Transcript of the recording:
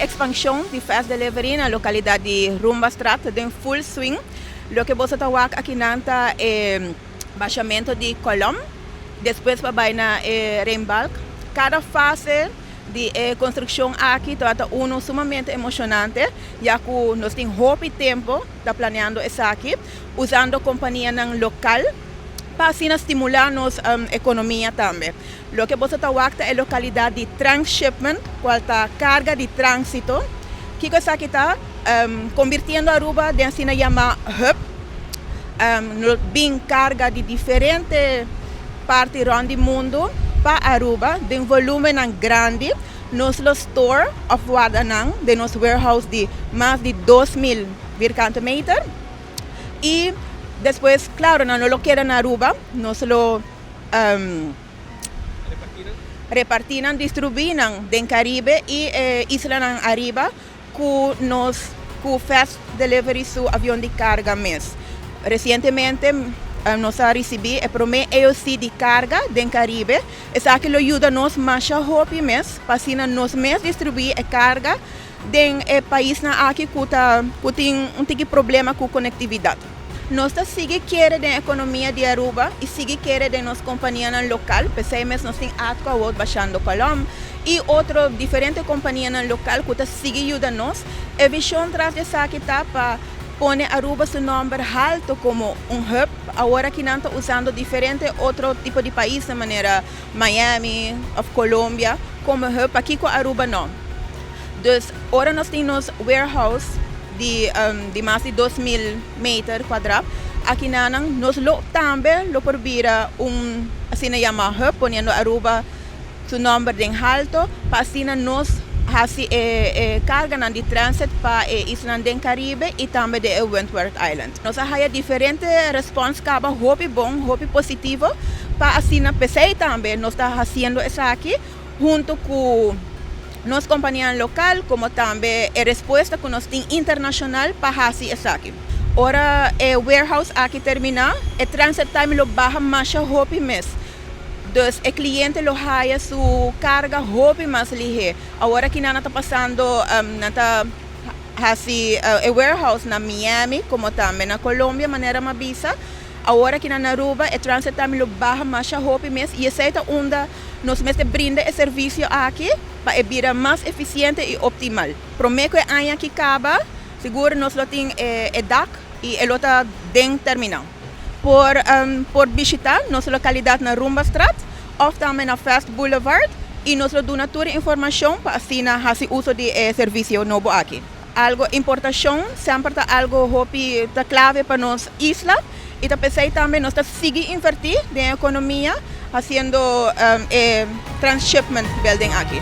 Expansion di Fast Delivery na localidad di Rumbastraat den full swing. Loke boso ta wak aki nan ta e bashamento di kolom, despues pa bai na e rijnbalk. Cada fase di e construccion aki tabata uno sumamente emocionante, ya cu nos tin hopi tempo ta planeando esaki, usando companianan local pa asina stimula nos economia tambe. Loke boso ta wak ta e localidad di transshipment, cual ta carga di transito. Kico esaki ta? Convirtiendo Aruba den asina yama hub. Lo bin carga di diferente parti rond di mundo pa Aruba den volumennan grandi. Nos lo store of warda nan den nos warehouse di mas di 2000 vierkante meter. Y despues, claro, nan no lo keda na Aruba, nos lo reparti nan, distribui nan den Caribe y islanan ariba cu nos cu Fast Delivery su avion di carga mes. Recientemente nos a ricibi e prome AOC di carga den Caribe. Esaki lo yuda nos masha hopi mes pa asina nos mes distribui e carga den e paisnan aki cu ta cu tin un tiki problema cu conectividad. Nos ta sigui kere den economia di Aruba y sigui kere den nos companianan local. P'esey mes nos tin ATCO awor bashando kolom y otro diferente companianan local cu ta sigui yuda nos. E vision tras di esaki ta pa pone Aruba su nomber halto como un hub. Awor aki nan ta usando diferente otro tipo di paisnan manera Miami of Colombia como hub. Pakico Aruba no? Dus ora nos tin nos warehouse di mas di 2000 meter cuadra, aki nan nos lo tambe lo por bira un asina yama hub, poniendo Aruba su nomber den halto, pa asina nos haci e carganan di transit pa e islanan den Caribe y tambe de e Windward Island. Nos a haya diferente respons caba, hopi bon, hopi positivo, pa asina p'esey tambe nos ta haciendo esaki hunto cu nos compania local, como tambe e respuesta cu nos tin internacional pa haci esaki. Ora e warehouse aki termina, e transit time lo baha masha hopi mes. Dus e cliente lo haya su carga hopi mas lihe. Awor aki nan ta pasando, nan ta haci e warehouse na Miami, como tambe na Colombia, manera m'a bisa. Awor aki na Aruba, e transit time lo baha masha hopi mes y esey ta unda nos mester brinda e servicio aki pa e bira mas eficiente y optimal. Prome cu e aña aki caba, sigur nos lo tin e dak y e lo ta den terminal. Por bishita nos localidad na Rumbastraat of tambe na Fast Boulevard y nos lo duna tur informacion pa asina haci uso di e servicio nobo aki. Algo importacion semper ta algo hopi ta clave pa nos isla y ta p'esey tambe nos ta sigui inverti den economia haciendo e transshipment building aki.